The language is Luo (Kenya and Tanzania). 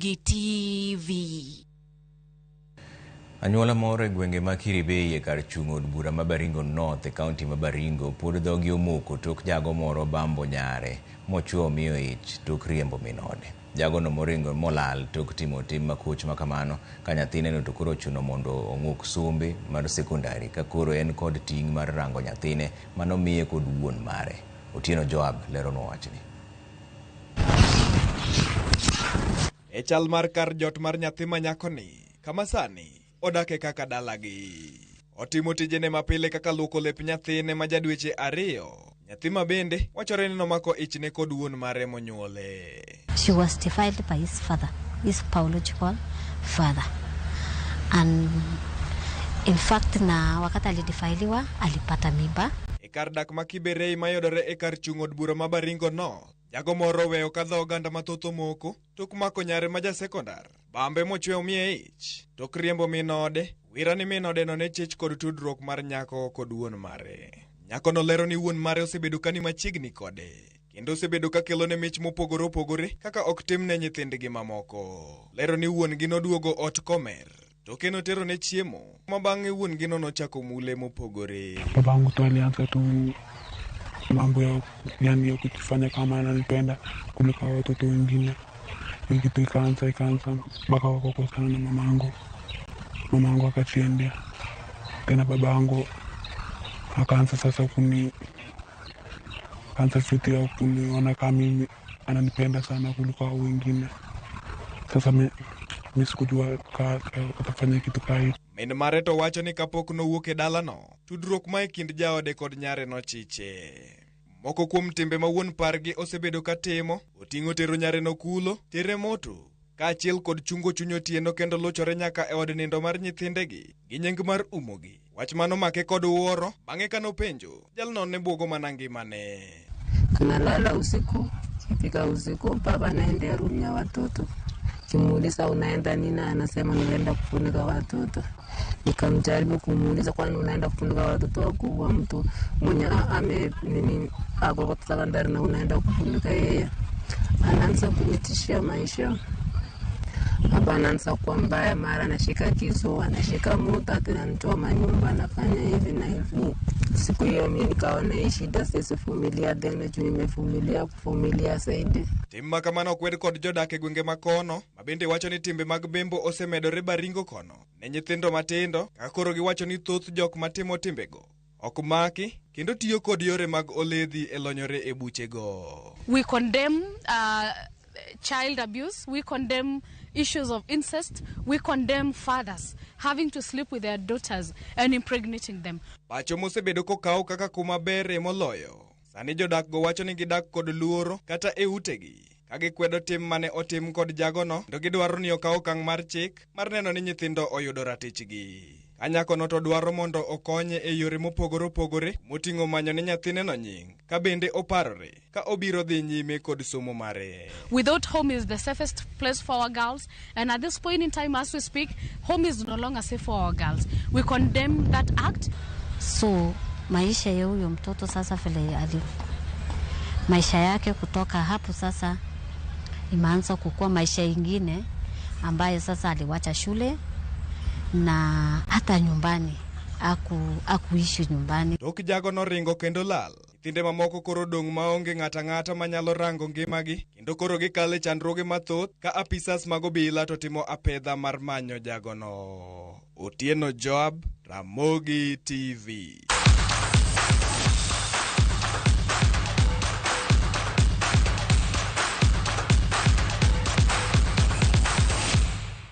Ramogi TV. Anyuola moro e gwenge ma Kiribei e kar chung' od bura ma Baringo North e kaunti ma Baringo pod dhogi omoko tok jago moro bambo nyare mochuo omiyo ich tok riembo min ode. Jagono moringo molal tok timo tim makoch makamano ka nyathineno to koro ochuno mondo ong'uk sombe mar sekondari ka koro en kod ting' mar rango nyathine manomiye kod wuon mare. Otieno Joab leronwa wachni. E chal mar kar jot mar nyathi ma nyakoni, kama sani odake kaka dalagi. Otimo tijene mapile kaka luoko lep nyathine ma ja dweche 2. Nyathi ma bende wachore ni nomako ichne kod wuon mare monyuole. She was defiled by his father, his biological father. And in fact na wakati alidefiliwa alipata mimba. E kar dak ma Kiberei mayudore e kar chung' od bura ma Baringo North, jago moro oweyo ka dho oganda mathoth omoko tok mako nyare ma ja sekondar. Bambe mochwe omiye ich, tok riembo min ode, wira ni min ode no ne chich kod tudruok mar nyako kod wuon mare. Nyako no lero ni wuon mare osebedo ka ni machiegni kode, kendo osebedo ka kelone mich mopogore opogore kaka ok timne nyithindgi mamoko. Lero ni wuon gi noduogo ot komer, toke notero ne chiemo, ma bang'e wuon gi no nochako mule mopogore. Babangu tu alianza tu mambo ya yani ya kujifanya kama ananipenda kuliko watoto wengine. Hiyo kitu ikaanza mpaka wakakosana na mamangu. Mamangu akachiendea tena, babangu akaanza sasa kuni akaanza vitu ya kuniona kama mimi ananipenda sana kuliko hao wengine. Sasa mi sikujua atafanya kitu kaa hiyo. Min mare to wacho ni kapok nowuok e dalano, tudruok ma e kind jaode kod nyare nochiche. Moko kuom timbe ma wuon pargi osebedo ka timo, oting'o tero nyare no kulo, tere moto, kaachiel kod chungo chuny otieno kendo luchore nyaka e od nindo mar nyithindegi gi nying mar umogi. Wach mano make kod wuoro, bang'e ka nopenjo, jalno ne buogo mana ngimane. Tunalala usiku, ikifika usiku baba anaendea room ya watoto. Kimuuliza unaenda nini, anasema naenda kufunika watoto. Nikamjaribu kumuuliza kwani unaenda kufunika watoto wakubwa, mtu mwenye ame nini ako kwa sekondari na unaenda kufunika yeye. Anaanza kunitishia maisha. Hapa anaanza kuwa mbaya, mara anashika kisu, anashika moto, ananichoma nyumba, anafanya hivi na hivi. Siku hiyo mimi nikaona hii shida siwezi vumilia tena, juu nimevumilia kuvumilia zaidi. Tim ma kamano okwed kod jodak e gwenge ma kono, ma bende wacho ni timbe mag bembo osemedore Baringo kono ne nyithindo matindo, ka koro giwacho ni thoth jok matimo timbego ok maki kendo tiyo kod yore mag oledhi e lonyore e buchego. We condemn child abuse, we condemn issues of incest, we condemn fathers having to sleep with their daughters and impregnating them. Pacho mosebedo kokaw kaka kuma ber moloyo. Sani jodak go wacho ni gidak kod luoro kata e utegi ka gikwedo tim mane otim kod jagono, kendo gidwaro ni okaw okang' mar chik mar neno ni nyithindo oyudo ratichgi. Ka nyakono to dwaro mondo okonye e yore mopogore opogore moting'o manyo ne nyathineno nying, ka bende oparore ka obiro dhi nyime kod somo mare. Without home is the safest place for our girls, and at this point in time as we speak, home is no longer safe for our girls. We condemn that act. So maisha ya huyo mtoto sasa vile ali maisha yake kutoka hapo sasa imeanza kukua maisha ingine ambaye sasa aliwacha shule na hata nyumbani akuishi nyumbani. Tok jago noringo kendo lal. Nyithinde mamoko koro dong' maonge ng'ato ang'ata manyalo rango ngimagi, kendo koro gikalo e chandruoge mathoth ka apisas mag obila to timo apedha mar manyo jagono. Otieno Joab, Ramogi TV.